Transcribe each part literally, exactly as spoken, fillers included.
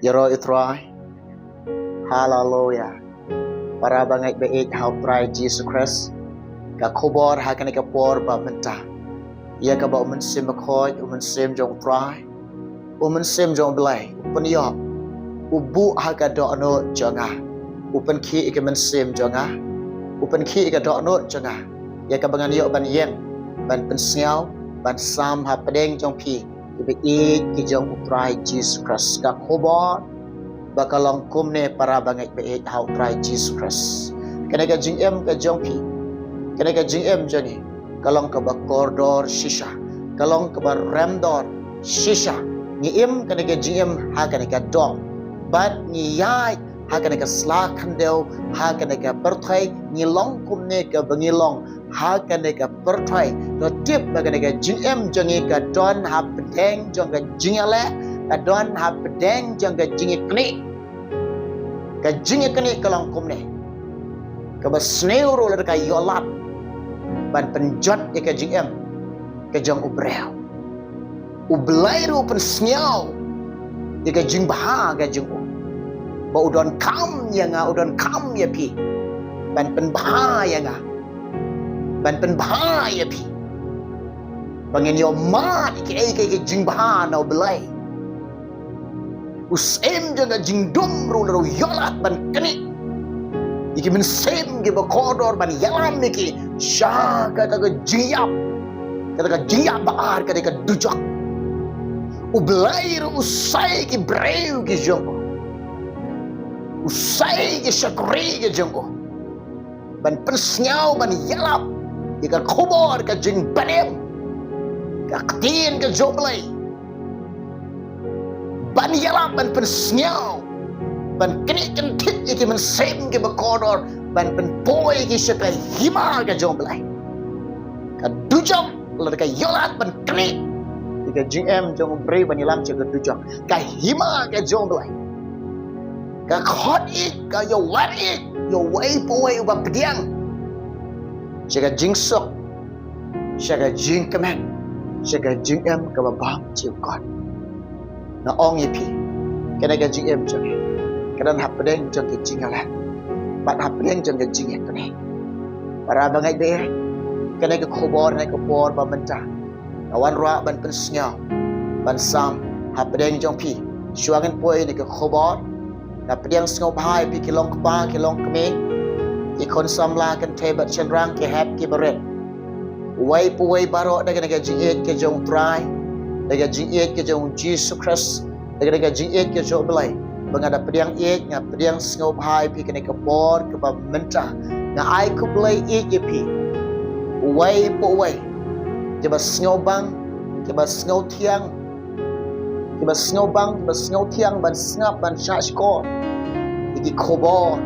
Ïaroh ïa u Trai. Haleluya. Para bangeit ba ïeit ha u Trai Jisu Khrist. Ka khubor ha kane ka por ba mynta, ïa kaba u Mynsiem Bakhuid, u Mynsiem jong u Trai, u Mynsiem jong u Blei u pynïoh, u buh ha ka dohnud jong nga, u pynkhih ïa ka mynsiem jong nga, u pynkhih ïa ka dohnud jong nga, ïa kaba ngan ïoh ban ïeng, ban pynsngew, ban sam hapdeng jong phi kiba ïeit ki jong u Trai Jisu Khrist. Ka khubor ba ka long kumne, para bangeit ba ïeit ha u Trai Jisu Khrist. Kane ka jingim ka jong phi, kane ka jingim jong ngi, ka long kaba kordor shisha, ka long kaba remdor shisha. Ngi im kane ka jingim ha kane ka doh, bad ngi ïaid ha kane ka sla khyndew, ha kane ka pyrthei, ngi long kumne kaba ngi long ha kane ka pyrthei. To tip ba kane ka jingim jong ngi ka don hapdeng jong ka jingïaleh, ka don hapdeng jong ka jingïaknieh. Ka jingïaknieh ka long kumne, kaba sniew ruh lada ka ïoh lad ban pynjot ïa ka jingim ka jong u briew. U Blei ruh u pynsngew ïa ka jingbha ka jong u, ba u donkam ïa nga, u donkam ïa phi, ban pynbha ïa nga, ban pynbha ïa phi, ba ngin ïoh mad ïa kiei kiei ki jingbha na u Blei. U Syiem jong ka jingdum ruh, ruh u ïoh lad ban knieh ïa ki mynsiem kiba kordor, ban ïalam ïa ki sha kata ka jingïap, kata ka jingïap ba ar, kata ka dujok. U Blei ruh u sei ki briew ki jong u, u sei ki shakri ki jong u, ban pynsngew, ban ïalap ïa ka khubor ka jingbarim, ka ktien ka jong u Blei, ban ïalap, ban pynsngew, ban knieh kynthit ïa ki mynsiem kiba kordor, ban pynpoi ïa ki sha ka hima ka jong u Blei. Ka dujok lada ka ïoh lad ban knieh ïa ka jingim jong u briew, ban ïalam sha ka dujok, ka hima ka jong u Blei. Ka khot ïeit, ka ïa wan ïeit ïa uwei pa uwei uba pdiang sha ka jingsuk, sha ka jingkmen, sha ka jingim kaba bymjukut. Nga ong ïa phi, kane ka jingim jong ngi ka don hapdeng jong ka jingïaleh bad hapdeng jong ka jingïaknieh. Para bangeit ba ïeit, kane ka khubor, kane ka por ba mynta, nga wanrah ban pynsngew, ban sam hapdeng jong phi. Shuwa ngin poi ïa kane ka khubor, nga pdiang sngewbha ïa phi ki long kpa, ki long kmie, ki khun samla kynthei bad shynrang, ki hep ki barit, uwei pa uwei baroh, da kane ka jingïeit ka jong u Trai, da ka jingïeit ka jong u Jisu Khrist, da kane ka jingïeit ka jong u Blei, ba nga da pdiang ïeit, nga pdiang sngewbha ïa phi kane ka por kaba mynta. Nga ai khublei ïeit ïa phi uwei pa uwei, kiba sngewbang, kiba sngewthiang, kiba sngewbang, kiba sngewthiang ban sngap, ban shahshkor ïa ki khubor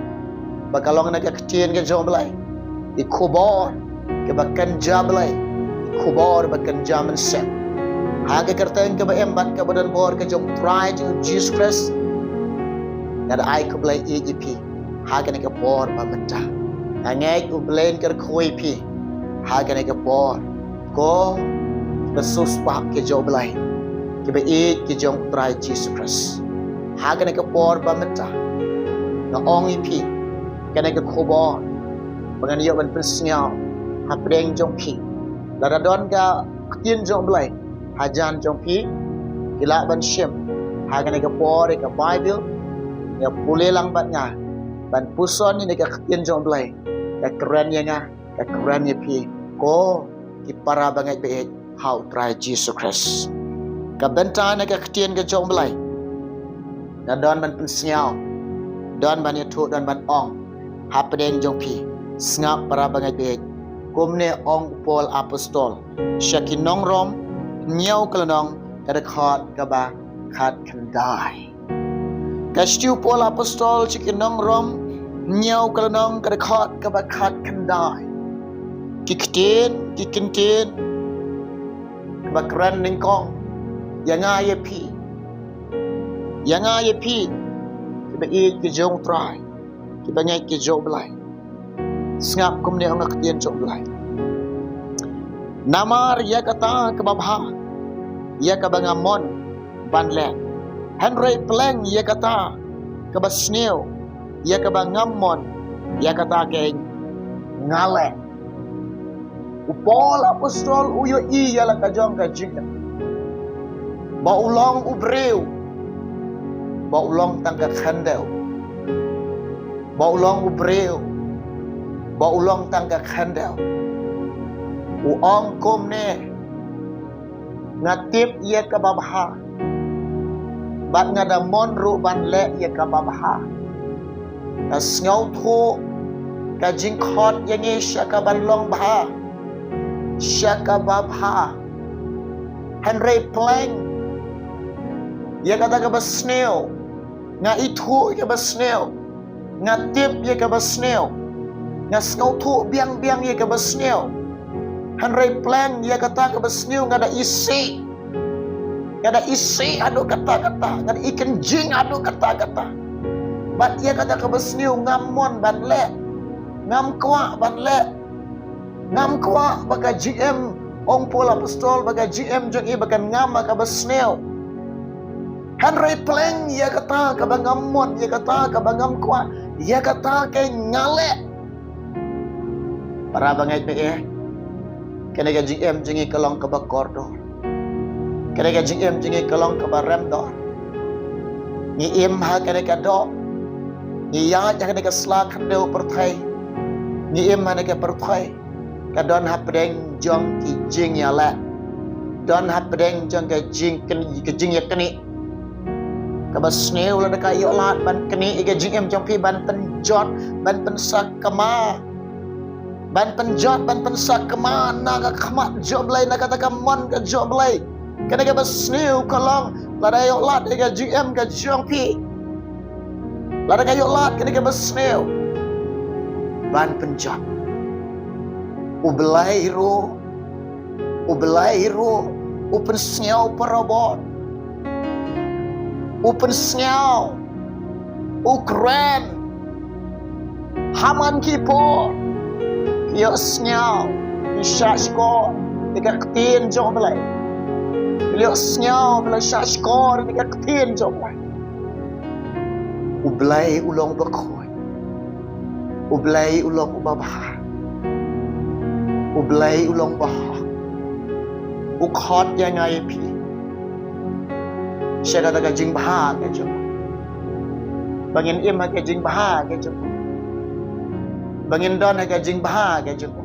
ba ka long na ka ktien ka jong u Blei, ki khubor kiba kynja Blei, ki khubor ba kynja mynsiem. Ha ka kyrteng kaba im bad kaba donbor ka jong u Trai jong u Jisu Khrist, nga da ai khublei ïeit ïa phi ha kane ka por ba mynta. Nga ngeit u Blei un kyrkhu ïa phi ha kane ka por, ko kiba siewspah ki jong u Blei, kiba ïeit ki jong u Trai Jisu Khrist. Ha kane ka por ba mynta, nga ong ïa phi, kane ka khubor ba ngan ïoh ban pynsngew hapdeng jong phi. Lada don ka ktien jong u Blei hajan jong phi, phi lah ban shim ha kane ka por ïa ka Baibl, ïa pule lang bad nga, ban puson ïa kane ka ktien jong u Blei. Ka kren ïa nga, ka kren ïa phi, ko ki para bangeit ba ïeit ha u Trai Jisu Khrist. Ka bynta na ka ktien ka jong u Blei, nga don ban pynsngew, don ban ïathuh, don ban ong hapdeng jong phi. Sngap, para bangeit ba ïeit, kumne ong u Paul apostol sha ki nong Rom, hynñiew ka lynnong, ka dkhot kaba khatkhyndai. Ka shithi u Paul apostol sha ki nong Rom, hynñiew ka lynnong, ka dkhot kaba khatkhyndai. Ki ktien, ki ktien kaba kren nyngkong ïa nga ïa phi, ïa nga ïa phi, kiba ïeit ki jong u Trai, kiba ngeit ki jong u Blei. Sngap kumne ong ka ktien jong u Blei: Namar ïa kata kaba bha ïa kaba nga mon ban leh, Hynrei pleng ïa kata kaba sniew, ïa kaba ngam mon, ïa kata keiñ nga leh. U Paul apostol u ïohi ïa la ka jong ka jingim ba u long u briew ba u long tang ka khyndew, ba u long u briew ba u long tang ka khyndew. U ong kumne: Nga tip ïa kaba bha, bad nga da mon ruh ban leh ïa kaba bha. Nga sngewthuh ka jingkhot ïa ngi sha kaban long bha, sha kaba bha. Hynrei pleng ïa kata kaba sniew, nga ithuh ïa kaba sniew, nga tip ïa kaba sniew, nga sngewthuh biang biang ïa kaba sniew. Hynrei pleng ïa kata kaba sniew nga da isih, nga da isih haduh katta katta, nga da ikynjing haduh katta katta. Bad ïa kata kaba sniew ngam mon ban leh, ngam kwah ban leh. Ngam kwah ba ka jingim, ong Paul apostol, ba ka jingim jong i ba kan ngam ha kaba sniew. Hynrei pleng ïa kata kaba ngam mon, ïa kata kaba ngam kwah, ïa kata keiñ nga leh. Para bangeit ba ïeit, kane ka jingim jong i ka long kaba kordor. Kane ka jingim jong i ka long kaba remdor. Ngi im ha kane ka doh, ngi ïaid ha kane ka sla khyndew pyrthei. Ngi im ha kane ka pyrthei ka don hapdeng jong ki jingïaleh, don hapdeng jong ka jingkyn-, ka jingïaknieh. Kaba sniew lada ka ïoh lad ban knieh ïa ka jingim jong phi, ban pynjot, ban pynsakma, ban pynjot, ban pynsakma na ka khmat jong U Blei, na kata ka mon ka jong U Blei. Kane kaba sniew ka long lada ïoh lad ïa ka jingim ka jong phi, lada ka ïoh lad kane kaba sniew ban pynjot. U Blei ruh, U Blei ruh u pynsngew parabot, u pynsngew, u kren ha man ki por. Ïohsngew, ïa shah shkor ïa ka ktien jong U Blei. Ïohsngew, ïa shah shkor ïa ka ktien jong U Blei. U Blei u long bakhuid. U Blei u long uba bha. U Blei u long uba hok. U khot ïa nga ïa phi sha kata ka jingbha ka jong u, ba ngin im ha ka jingbha ka jong u, ba ngin don ha ka jingbha ka jong u,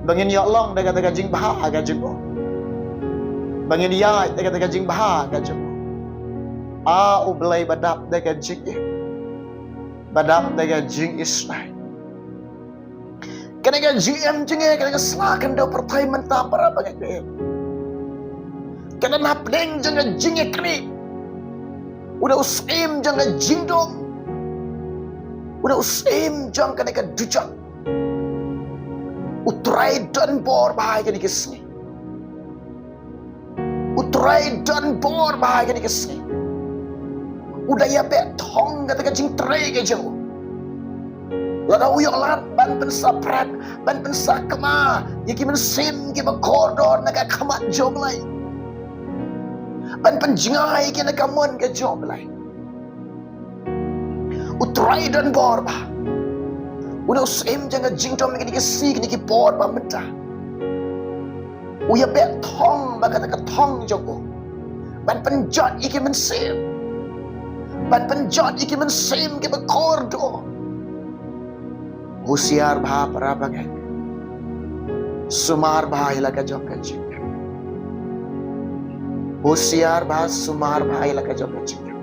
ba ngin ïoh long da kata ka jingbha ka jong u, ba ngin ïaid da kata ka jingbha ka jong u. A U Blei, ba dap da ka jingim, ba dap da ka jingisnei. Kane ka jingim jong ngi, kane ka sla khyndew pyrthei mynta, para bangeit, ka don hapdeng jong ka jingïaknieh. U dei u syiem jong ka jingdum. U dei u syiem jong kane ka dujok. U Trai don bor bha ïa kane ka sngi. U Trai don bor bha ïa kane ka sngi. U da ïabeh thong kata ka jingtrei ka jong u. Lada u ïoh lad ban pynsaphrang, ban pynsakma ïa ki mynsiem kiba kordor na ka khmat jong U Blei, ban pynjngai ïa ki na ka mon ka jong U Blei. U Trai don bor bha. U dei u syiem jong ka jingdum kine ki sngi, kine ki por ba mynta. U ïabeh thong, ba kata ka thong jong u, ban pynjot ïa ki mynsiem, ban pynjot ïa ki mynsiem kiba kordor. Husiar bha, para bangeit. Sumar bha ïa la ka jong ka jingim. Husiar bha, sumar bha ïa la ka jong ka jingim.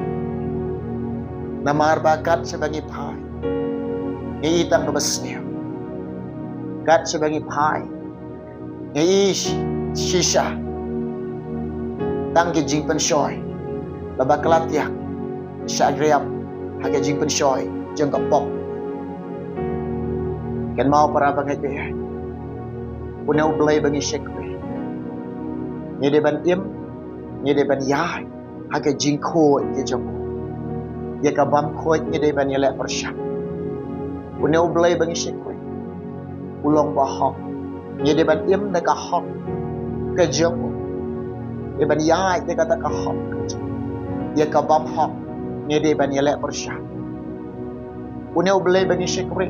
Namar ba kat shaba ngi phai, ngi i tang kaba sniew. Kat shaba ngi phai, ngi i shi-, shisha tang ki jingpynshoi. La bakla tiak, shah riam ha ki jingpynshoi jong ka pop. Kynmaw, para bangeit, une U Blei ba ngi shakri, ngi dei ban im, ngi dei ban ïaid ha ka jingkhuid ka jong u. Ïa ka bym khuid ngi dei ban ïaleh pyrshah. Une U Blei ba ngi shakri u long ba hok. Ngi dei ban im da ka hok ka jong u. Dei ban ïaid da kata ka hok ka jong u. ïa ka bymhok, ngi dei ban ïaleh pyrshah. Une U Blei ba ngi shakri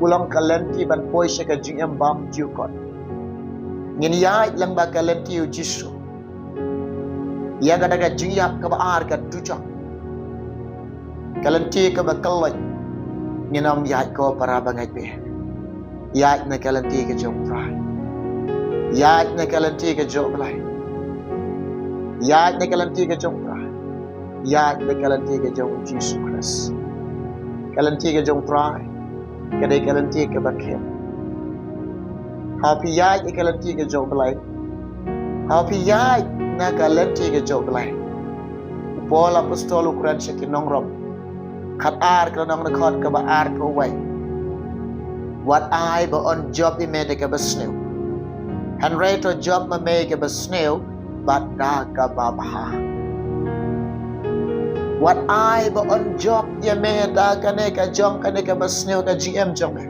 u long ka lynti ban poi sha ka jingim bymjukut. Ngin ïaid lyngba ka lynti U Jisu. Ïa kata ka jingïap kaba ar ka dujok. Ka lynti kaba kylluid, ngin ym ïaid ko para bangeit bad ïaid na ka lynti ka jong U Trai. Ïaid na ka lynti ka jong U Blei. Ïaid na ka lynti ka jong U Trai. Ïaid na ka lynti ka jong U Jisu Khrist. Ka lynti ka jong U Trai ka dei ka lynti kaba khim. Haba phi ïaid na ka lynti ka jong U Blei, haba phi ïaid na ka lynti ka jong U Blei. U Paul Apostol u kren sha ki nong Rom, khat ar ka nong na khot kaba ar ka wai. Wat ai ba un jop ïa me da kaba sniew. Hynrei to jop ma me kaba sniew bad da kaba bha. Wat ai ba un jop ïa me da kane ka jong kane kaba sniew ka jingim jong me.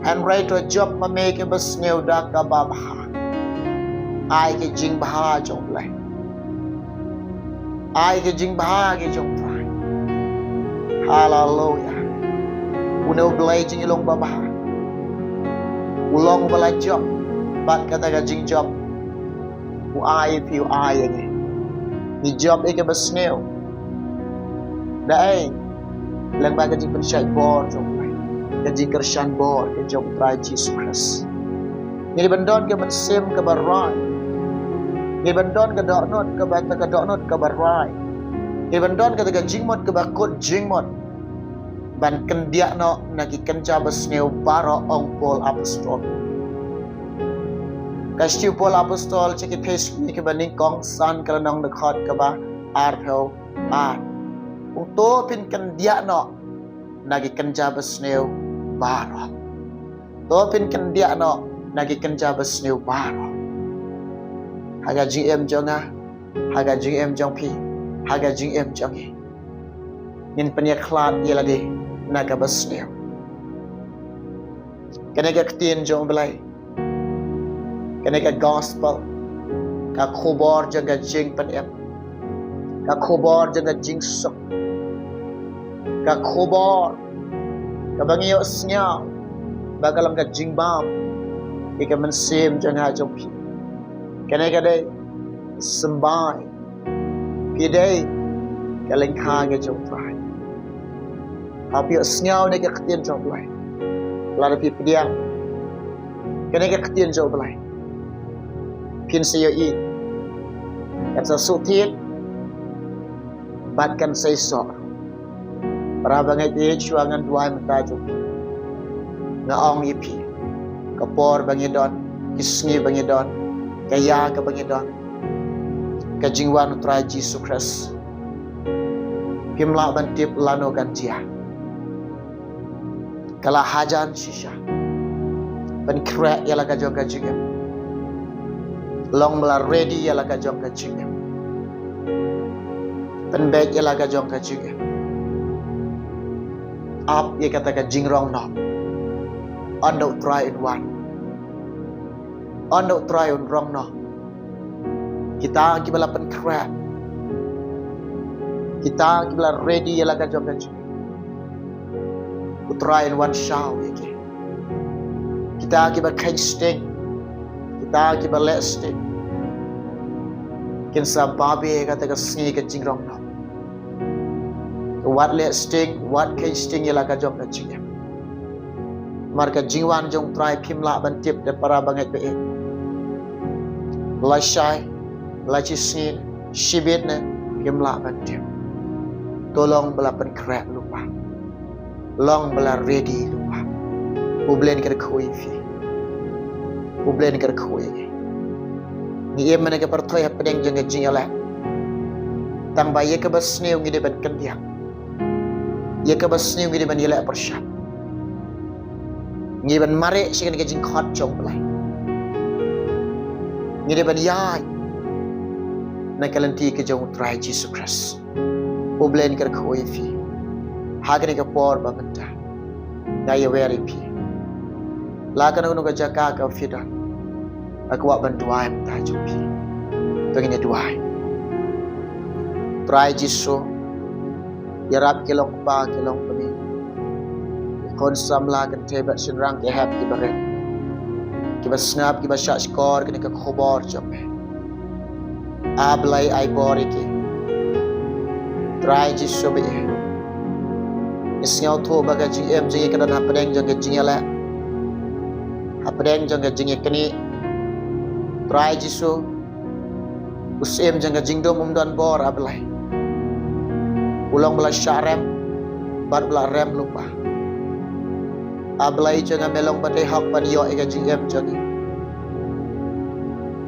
Hynrei to jop ma me kaba sniew da kaba bha. Ai ki jingbha jong U Blei. Ai ki jingbha ki jong U Trai. Haleluya. Une U Blei jingïalong babha. U long ba la jop bad kata ka jingjop u ai ïa phi, u ai ïa ngi. Ngi jop ïa kaba sniew. Da ei? Lyngba ka jingpynshait bor jong U Blei, ka jingkyrshan bor ka jong U Trai Jisu Khrist. Ngi dei ban don ka mynsiem kaba rai. Ngi dei ban don ka dohnud kaba, ka dohnud kaba rai. Ngi dei ban don kata ka jingmut kaba kut jingmut ban kyndiah noh na ki kynja basniew baroh, ong Paul Apostol. Ka shithi u Paul Apostol sha ki Philippi kaba nyngkong, san ka lynnong, dkhot kaba arphew ar. Ong to phin kyndiah noh na ki kynja basniew baroh. To phin kyndiah noh na ki kynja basniew baroh. Ha ka jingim jong nga, ha ka jingim jong phi, ha ka jingim jong ngi, ngin pynïakhlad ïa lade na kaba sniew. Kane ka ktien jong U Blei, kane ka gospel, ka khubor jong ka jingpynim, ka khubor jong ka jingsuk, ka khubor kaba ngi ïohsngew ba ka long ka jingbam ïa ka mynsiem jong nga jong phi. Kane ka dei symbai. Phi dei ka lyngkha ka jong U Trai. Haba phi ïohsngew ne ka ktien jong U Blei, lada phi pdiang kane ka ktien jong U Blei, phin sa ïohi kan sa suk thied bad kan sa ïoh. Para bangeit, shuwa ngan duwai mynta jong phi, nga ong ïa phi, ka por ba ngi don, ki sngi ba ngi don, ka ïa kaba ngi don, ka jingwan U Trai Jisu Khrist, phim lah ban tip lano kan jia. Ka la hajan shisha. Pynkhreh ïa la ka jong ka jingim. Long ba la ready ïa la ka jong ka jingim. Pynbeit ïa la ka jong ka jingim. Ap ïa kata ka jingrong noh. Ynda U Trai un wan, ynda U Trai un rong noh, kita kiba la pynkhreh, kita kiba la ready ïa la ka jong ka jingim, U Trai un wan shaw ïa ki. Kita kiba kheiñ sting, kita kiba leh sting, kin sa babe kata ka sngi ka jingrong noh. Wat leh sting, wat kheiñ sting ïa la ka jong ka jingim. Namar ka jingwan jong U Trai phim lah ban tip, te para bangeit baieit. Lashai, lashisngi, shibit ne, phim lah ban tip. To long ba la pynkhreh lypa. Long ba la ready lypa. U Blei un kyrkhu ïa phi. U Blei un kyrkhu ïa ngi. Ngi im mynne ka pyrthei hapdeng jong ka jingïaleh. Tang ba ïa kaba sniew ngi dei ban kyndiah. Ïa kaba sniew ngi dei ban ïaleh pyrshah. Ngi dei ban mareh sha kane ka jingkhot jong U Blei. Ngi dei ban ïaid na ka lynti ka jong U Trai Jisu Khrist. U Blei un kyrkhu ïa phi ha kane ka por ba mynta. Nga ïawer ïa phi. La kano kano ka jaka kaba phi don, nga kwah ban duwai mynta jong phi. To ngin ïa duwai. Trai Jisu, ïarap ki long kpa ki long kmie, ki khun samla kynthei bad shynrang ki hep ki barit, kiba sngap kiba shah shkor kane ka khubor jong me. A Blei, ai bor ïa ki. Trai Jisu, ba ïa ngi sngewthuh ba ka jingim jong ngi ka don hapdeng jong ka jingïaleh, hapdeng jong ka jingïaknieh. Trai Jisu, u syiem jong ka jingdum um don bor, A Blei. U long ba la shah rem bad ba la rem lypa. A Blei jong nga, me long ba dei hok ban ïoh ïa ka jingim jong ngi.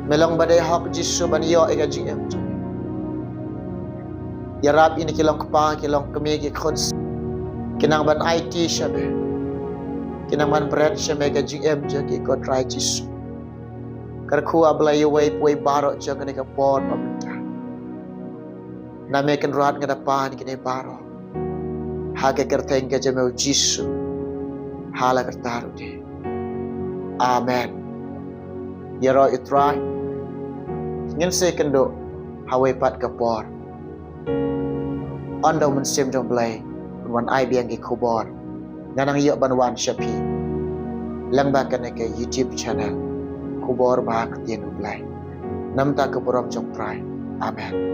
Me long ba dei hok Jisu ban ïoh ïa ka jingim jong ngi. Ïarap ïa ngi ki long kpa ki long kmie, ki khun, ki nang ban aiti sha me, ki nang ban bret sha me ka jingim jong ki, ko Trai Jisu. Kyrkhu, A Blei, ïa uwei pa uwei baroh jong kane ka por ba mynta. Na me Kynrad nga da pan ïa kine baroh ha ka kyrteng ka jong me, U Jisu, ha la karta ruh de. Amen. Ïaroh ïa U Trai. Ngin sa ïakynduh ha kawei pat ka por. Ynda U Mynsiem jong U Blei un wan ai biang ki khubor, ngan nang ïoh ban wan sha phi lyngba kane ka YouTube channel, Khubor ba ha ka Ktien U Blei. Namar ka burom jong U Trai. Amen.